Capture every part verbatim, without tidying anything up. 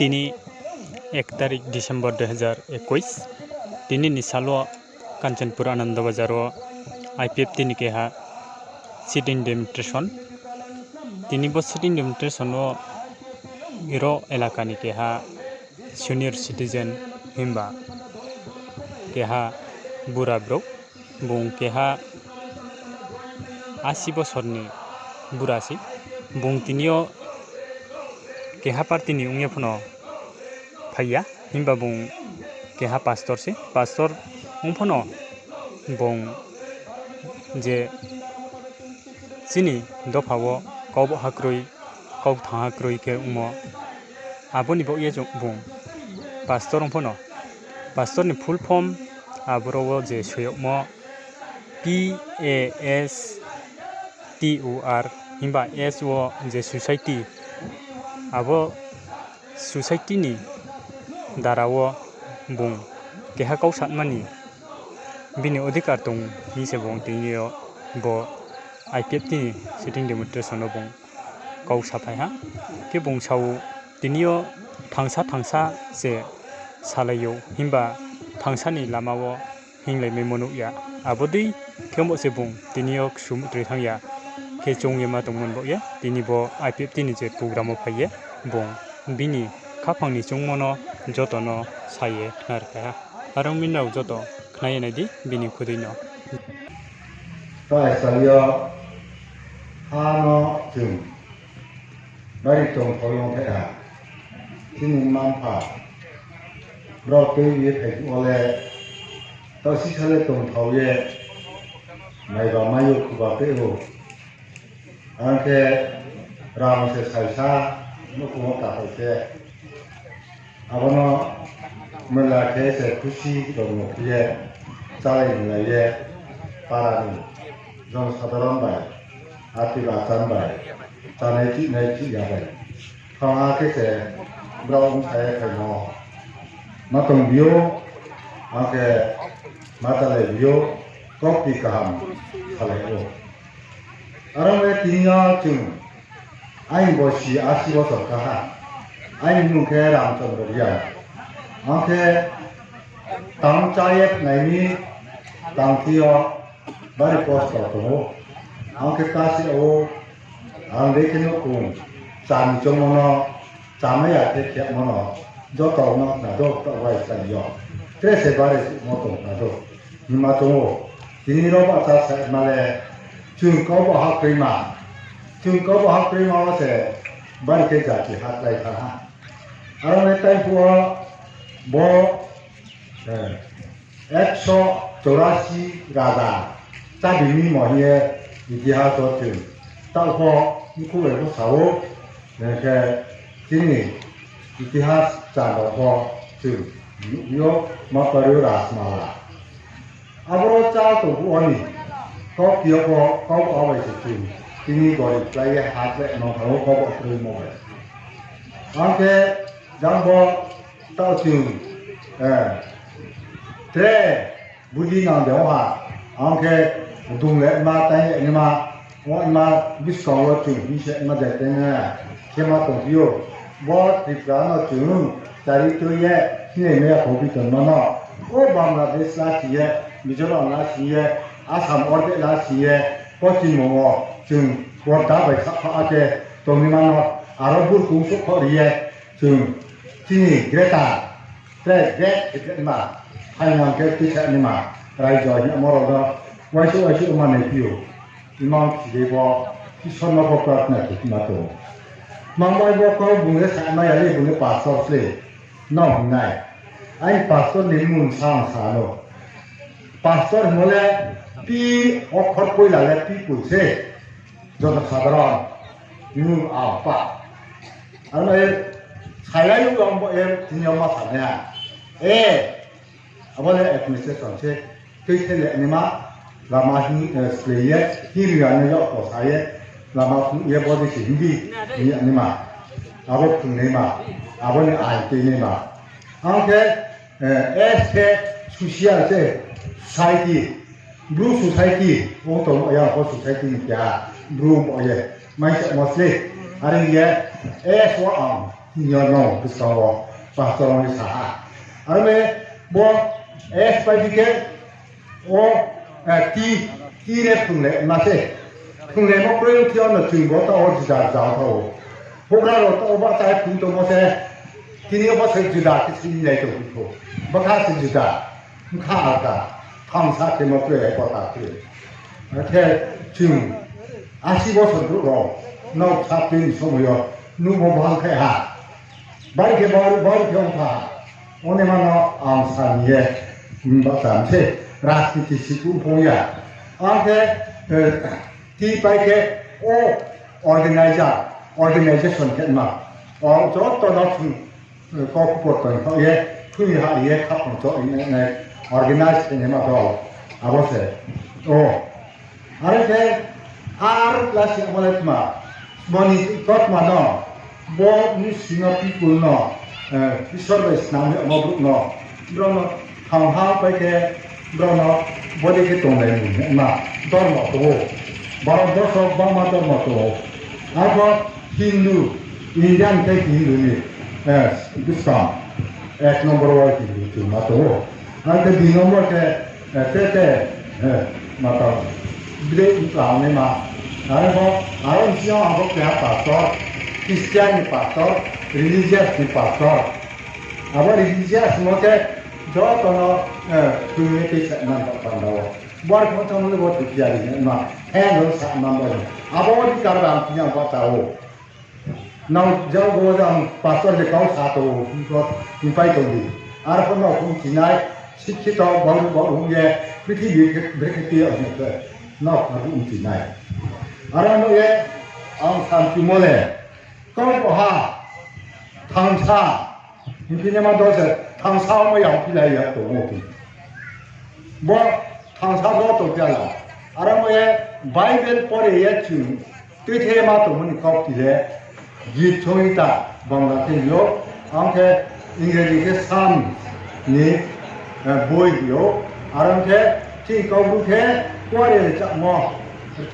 Tini এক তারিখ December দুই হাজার একুশ, tini ni sal wo Kanchanpur Ananda Bazar wo I P F T ni keha sitting demonstration. Tini bo sitting demonstration wo ro elaka ni keha senior citizen himba keha bura brouh, bung keha asi bosor ni bura se. Bung tini yo keha party ni ong ye phano phai ya, himba bung keha pastor se. Pastor ong phano bung je chini dopha wo kau boha kroi, kau thangha kroi khe ongmo, abo ni baoh ye chung bung pastor ong phano, pastor ni full form aboro wo je soi yagmo P A S T O R himba S wo je society, abo society ni dara wo bung keha kau satma ni bini odhikar tong hing se bung tini yo bo I P F T ni sitting demonstration wo bung kau saphai ha. Khe bung sa ou, tini yo thangsa thangsa se salai ou, himba thangsa ni lama wo hinglai maimo nuh ya. Abo dei khe bo se bung tini yo ksu mutroi thanng ya, khe choung ye ma tongmo ni baoh ye tini bo I P F T ni je program wo phai ye bung bini khaphang ni choungmo no joto no sa ye khna rphai ha. Are ong mi nrao joto khna ye nai di bini khudei no. Taisa yo ha no chung bari tongthao yong thai ha. Chini mma-mpha brao tui ye phai phuh wo le, taoh sisa le tongthao ye, naiba mai yo khuba tei ou. Ang khe ram se saisa, nouhkhong wo kaphai khe, abo no mela khe se khusi rao no khe ye, chálai nilai ye, para ni jon sadharon bai, ati bachan bai, chánai chihnai chih ya bai, thangha khe se brao ongsa ye phaimo ma tong bi ou, ang khe ma chálai bi ou, kaukti kaham salai ou. Aro ye tini yo chung, aini bosi asi bosor kha ha, aini mmung khe Ramchandra Reang. Ang khe tang chá ye nai mi, tang thi yo bari kosto tong ou. Ang khe kasi ou, ang dei khe nouhkhong chá ni choungmo no, chámai ya khe khemo no, joto no khna do, taoh bai sa yo. Tre se bari suhmo tong khna do. Himba choung ou, tini ro bahcha sa ma le, chung kau bo ha kroima, chung kau bo ha kroima wo se bari khe jati ha klái thanng ha. Aro ni time phuh wo bo, eh, একশো চৌরাশি raja chábi mimo hing ye itihas wo chung taoh pho mkhu bai pho sa ou, hing khe chini itihas chanda pho chung nuh yo ma pari ou Rajmala. Aboro chá tong phuh wo ni kaukti yo pho kau bai se chung tini gorib klái ye ha klái nang thanng ou kau bo kroimo bai. Ang khe jang bo taoh chung, eh, tre budi nang de ong ha, ang khe dung le ma, tai le ma, o ma buskang wo chung hing se ma de tei na, khe ma tongphi ou. Bo Tripura no chung chari tui ye, hinai maya kho bi tongma no, o Bangladesh la si ye, Mizoram la si ye, Assam ordek la si ye, pochim bong wo chung borda bai sapha khe tongnaima no, aro burkong souhkhaoh ri ye, chung chini greater, tre great khe ma, phainang khe tuisa naima, raijo hingmo rao no, uaingsouh uaingsouh ma naiphi ou. Imang khe bo, Isor no pho prarthana khe ma tong ou. Tma bai bo kau bung le sa ma ya le, bung le pastor se, nrao hing nai. Aini pastor ni mmung sa ang sa no. Pastor hingmo le, P, okhor poila le P poi se. Joto sadharon, nung ang pa. Aro no ye, sayai ou ang bo ye, tini yo ma sa nai ha. E, abo le administration se, tui khe le naima, lama hing, eh, slei ye, hing ri ya no yag ko sa ye, lama phung ye bo dei se hing di, hing ya naima. Abo phung naima, abo ni ain tui naima. Ang khe, eh, S khe social se, society, Bru society, o tong ya bo society ni keha, Bru bo ye, mai se mo slei, are ye, S wo ang, Tini yo no buskang wo pastor ong ye sa ha. Aro le bo S Y D khe o, eh, ti, ti le phrung le ma se. Phrung le mo kroi ti yo no chung bo ta o juda juda tha o. Houhgra rao ta o ba chai phrung tongmo se. Tini yo bo se juda khe sini lai tong pho. Bakha se juda. Bkha alka, thangsa khe no kre, kota kre. Akhe chung asi bosor brouh rao, nrao saphi ni somoi yo, nuhmo bahang khe ha. Bai khe bai, bai khe ong kha. One mano ang sa ni ye, bahcha mi se, rajniti si phu pho ya. Ang khe, eh, ti pai khe, o organizer, organization khe ma. O joto no chung Kau khupor tong khaoh ye, khui ha ye, khapang choh ye, nai, organize khe naima dol. Abo se. O. Are khe, ar lasi amo le tma. Boni kautma no. Bo ni sino people no. Eh, Isor bai snam ye amo brouh no. Brao no thang ha pai khe, brao no body khe tonglai ni ma. Dormo tong ou. Bharat borso bangma dormo tong ou. Abo Hindu, Indian khe Hindu ni, eh, buskang, ek number wo Hindu chung ma tong ou. Akhe dui number khe, eh, te te, eh, ma tong, bidei tang naima. Aro bo, aro bsing yo abo keha pastor, Christian ni pastor, religious ni pastor. Abo religious mo khe joto no, eh, thung ye tei sa man ba panda wo. Bar khe tong le bo thung ya ri ma, handle sa man ba. Abo di kar bang tini ang ba ta ou. Nang jang bo jang pastor de kau sa to, bo pai to di. Ar pho no hum chinai, sikhi to, bau bau hum ye, prithibi brekhe ti ang ne ke. No hum chinai. Ar no ye, ang santi mo le. Kau bo ha, thangsa, hingphi ne ma do se, thangsa mo yang phi lai ya to mo ki. Bo thangsa bo to phi ala. Ar mo ye, Bible pore ye chung, Tuithei ma tongmo ni kau ti le, Git Songhita, Bangla khe yo, ang khe Ingreji khe Psalm ni, eh, boi yo, aro khe chini kau bru khe kuare rchamo,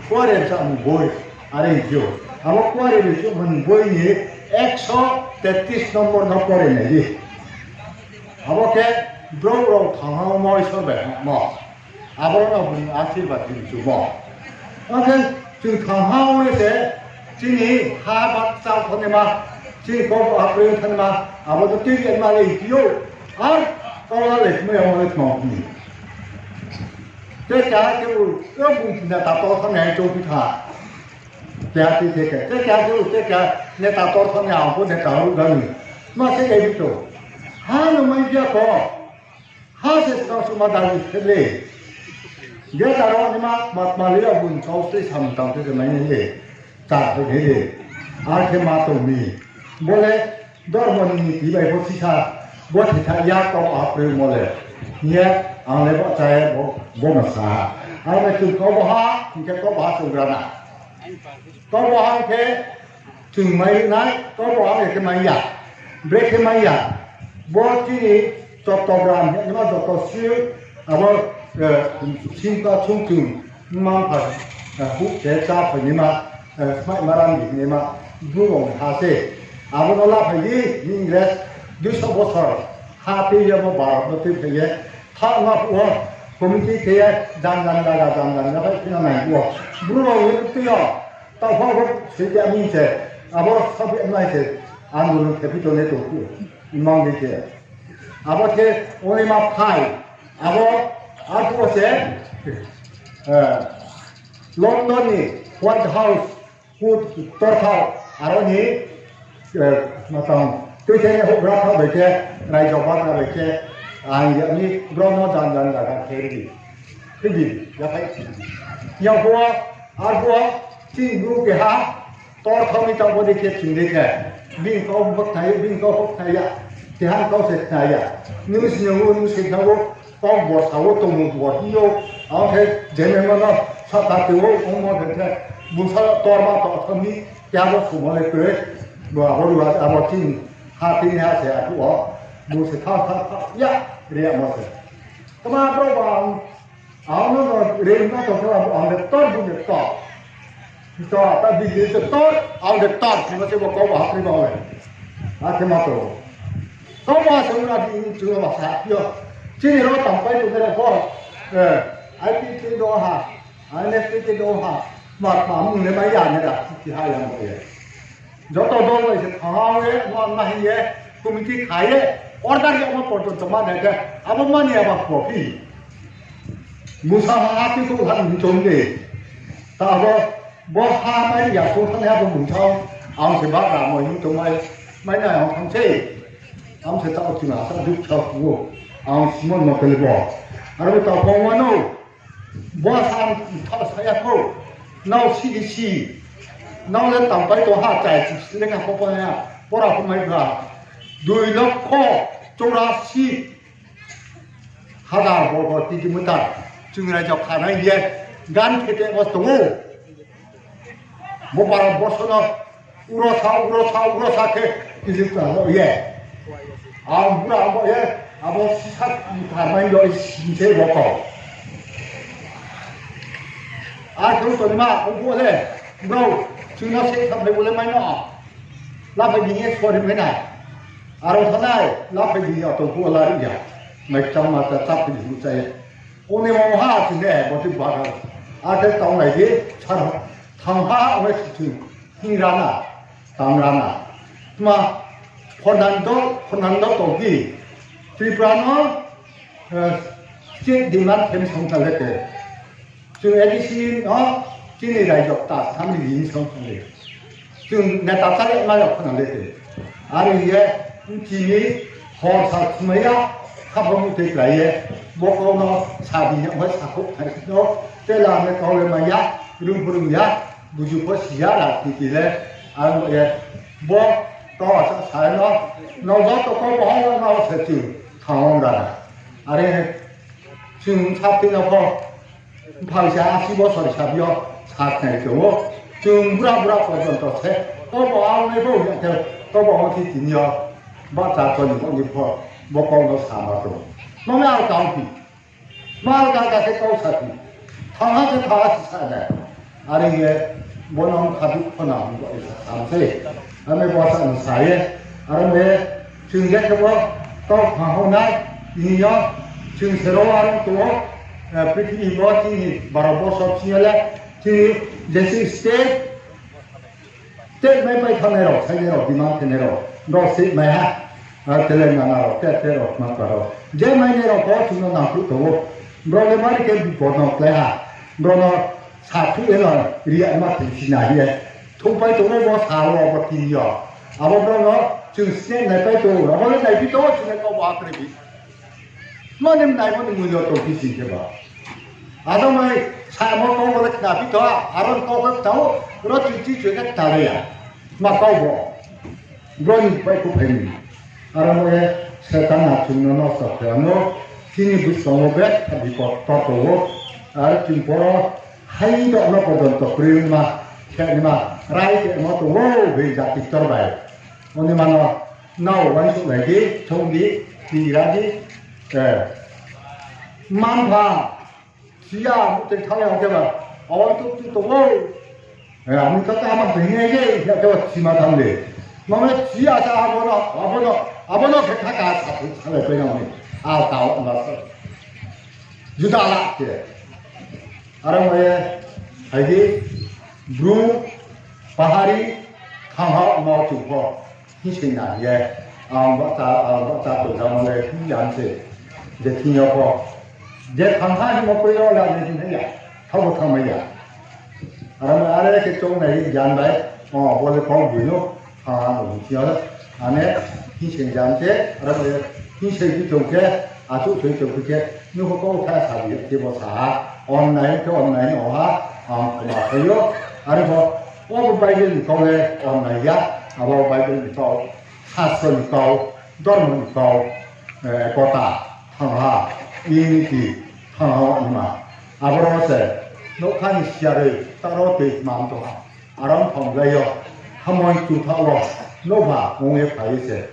kuare rchamo boi, are yo. Abo kuare rchamo ni boi ni ekso tetris nombor no pore nai di. Abo khe brouh rao thangha mo Isor bai hamo. Abo no bini asirbad ni chumo. Akhe chung thangha ong ye se, chini ha bak chao thanaima, chini kau bo aproi thanaima, abo to tui ma le yo. Ar kau la le tma ya mo le tma ni. Te ka ke u, yo bung na ta to thang ya chou pi tha. Te a ti te ke, te ka ke u, te ka ne ta to thang ya, ang ko ne ta ru ga ni. Ma se ke bi to. Ha no mai bia ko. Ha se skang suma dagi khe le. Ge taro ni ma, ma, ma le ya bun kau se samtang khe se mai ni le. Ta khe ni le. Ar khe ma tong mi. Bo le dormo ni niti bai bo sisa. Bo thitha ya kau aproi mo le. Ye, ang le bo cha ye bo, bo no sa. Ar le chung kau bo ha, hing khe kau bo ha chung gra na. Kau bo ha khe, Chung mai nai, kau bo ang khe mai ya. Brekhe mai ya. Bo chini chottogram, hima joto si, abo, eh, simka chung chung, mang pha, eh, hu ke cha phai ni ma, eh, smai maram ni ma, bru rong ha se. Abo no la phai di, Ingres, duiso bosor, ha tui ye bo Bharat no tui phai ye, tha ma phuh wo, committee khe ye, jan jan jaga, jan jan jaga, phai phina nai phuh wo. Bru rong ye tui yo, Taoh pho abo soi khe aming se, abo sabi amnai se, andolon khe phi tong le tong phuh, imang di khe. Abo khe only ma phai, abo, arphuh wo se, eh, London ni White House, kut torthao, aro ni, eh, matang, tuithai ni houhgra thao bai khe, raijak bagra bai khe, ang ya ni bro no jan jan jaga khe ri di. Khe di, ya phai. Yang phuh wo, Arphuh wo, chini bru keha, tor thao ni tang bo dei khe chung dei khe, bini kau bo khna ya, bini kau bo khna ya, keha kau se khna ya. Nung si nung o, nung se khna o, kau bo sa o, tongmung bo hing yo, ang khe jemai ma no, sa ta tong o, ong mo khe khe, bung sa tor ma tong thao ni, keha bo sumo le kre, bo abo rua, abo chini, ha tini ha se arphuh wo, bung se thao thao thao, ya, re ya mo se. Kma bro ba ang, Ang no no rem no tong khe ang de tor bu de tor. Tor, ta bigri se tor, ang de tor, kma se bo kau ba hapri ba le. Akhe ma tong. Tamo se ura di in chuo ma sa phi yo. Chini ro tangpai tong nai rao pho. I P T do ha, I N F T do ha. Ma, ma mung le mai ya ne ra, ti ha ya mo ye. Joto dol bai se thang ye, ma ma hi ye, committee kha ye, order ya ma porjonto ma nai khe, abo mani abo pho phi. Musa ha ti ko ha ni chong de. Ta abo, bo ha mai ya ko thang ya bo mung thang, ang se ba ra mo hin to mai, mai na ang thang se. Ang se ta o chuna sa duk sa ku. Ang simon mo kele bo. Aro ta phong wa no. Bo sa ang tha sa ya ko. Nao si di si. Nao le tangpai to ha chai si le ka pho pho ya. Pora pho mai ba. Dui lokho chorasi hajar bo bo ti di muta. Chung rai jok kha nai ye. Gan khe te mo tong ou. Bo bara borso no uro sa, uro sa, uro sa khe Egypt no ye. Ang bura ang bo ye, abo sisa tharmai do sing se bo kau. Ar khe to ma, ang bo le, bro, chung no se tharmai bo le mai no. Laphai di ye sori mai na. Aro thanai, laphai di ya to bo la ri ya. Mai chang ma ta chap di mu chai. Oni mo ha ching de, bo ti ba ka. Akhe tang lai di, char, thang ha, ong si ching, hing ra na, tang ra na. Tma, Fernando, Fernando tong phi, Tripura no, eh, state demand them song ta le te. Chung A D C no, chini rai jok ta, tham ni yin song ta le. Chung neta chale ma ya khna le te. Are ye, chini hor sa khumai ya, khapha mu te klai ye, bo kau no sa di ya, bo sa kho khai no, te la me kau le ma ya, rung phu rung ya, buju pho si ya ra ti ti le, ang ye, bo kau sa sa no, no bo to kau bo hong no se chung, thang ra na. Are, chung sa ti no pho, Bphang se asi bosor sa bi yo sa khnai tong ou. Chung bura bura porjonto se. Tobo ang nai bo ya khe, tobo ang thi tini yo. Bahcha choni bo ni pho, bo kau no sa ma tong. Mame ang kau phi. Ma ang ka ka khe kau sa phi. Thang ha khe thang ha si sa nai. Are ye, bo no kha duk pho na bo sa sam se. Ame bo sa no sa ye. Are me, chung je khe bo, tau phang hao nai, tini yo, chung se ro arong tong ou, eh, prithibi bo chini baro borso chini yo le, chini jesi state, state mai pai thangnai rao, sainai rao, demand khenai rao, rao state mai ha, ah, Telangana rao, te, te rao, ma pa rao. Je mainai rao pho chung no nangkhruh tong ou. Brao le mari khe bipod no klái ha. Brao no sa thu ye no ri ya ma khe sina ye. Thungpai tong ou bo sa wo bo tini yo. Abo brao no chung state naipai tong ou. Abo le naiphi tong ou, chung le kau bo akre bi. Mani nai bo ni mui yo tong phi sing khe ba. Abo mai sa mo kau bo le khna phi tong, aro ni kau bo khna ou, ro chi chi chi khe khna le ya. Ma kau bo. Brao ni bai khuphai ni. Aro mo ye Setan a chung no nosto khe ano, chini buskang wo betha bipod tor tong ou, aro chung poro hai do no porjonto kroi ma, khe ni ma, rai khe ma tong ou, bei jati ktor bai. Oni mano, nao uaingsouh lai di, choung di, tira di, eh, manpha, Siya, muhtoi thang ya khe ba, awan tuk tuk tong ou. Eh, ami kaka ma bini ye, ya khe ba sima thang de. Mama siya sa abo no, abo no, abo no khe kaka sa thung sa le pai nang ni. A tao ma sa. Juda la khe. Aro mo ye, hai di, Bru, Pahari, thang ha ma chung pho. Hising na ye, ang bahcha, ang bahcha to jamo le hing ya se. Je thing yo pho. Je thang ha himo koi yo la je thing ya. Thabo thang mai ya. Aro mo are khe choung nai yan bai. O, bo le kau bui no. Thang ha no hing ya. Ane hising ya se. Aro mo hising di tong khe. Achu soi tong khe. Nung pho kau tha sa bi khe bo sa ha. Online khe online o ha. Ang khoma khe yo. Aro pho. O bo Bible ni kau le online ya, abo Bible ni kau, sastro ni kau, dormo ni kau, eh, kota, thang ha, unity, thang ha, nima. Aboro se, nougkha ni siyaroi, taro tei mam tong ha. Aram thong lai yo, hamoi tu tha wo, nouhba, ong ye phai ye se.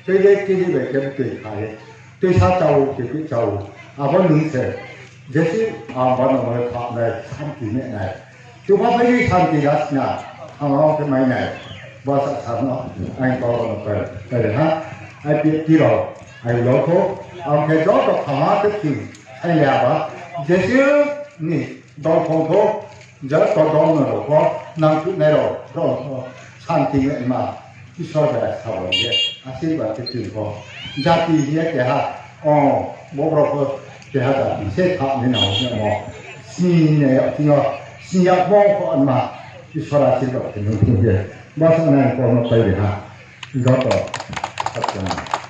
Tei de, tei de bai khe tei phai ye. Tuisa chao, tuipi chao. Abo ni se, jesi ang bano mo kha nai, santi ne nai. Tuba bai ni santi gas na, ang ang khe mai nai. Basa sa no, ang kau rao no pai, pai ha, I P F T rao, ang lo kho, ang khe joto khama khe thing, ang le aba, Jisu ni dol phong kho, joto dol no rao kho, nangkhuhnai rao, rao kho, santi ma, Isor bai sabo ye, asirbad khe thing kho, jati ye keha, o, bo brao kho, keha jati se tha ni nang ye mo, sini ne ya thing yo, sini ya bo kho anma, Isor asirbad khe nung thing ye, basa nang kau no pai ha. Joto, sakchang.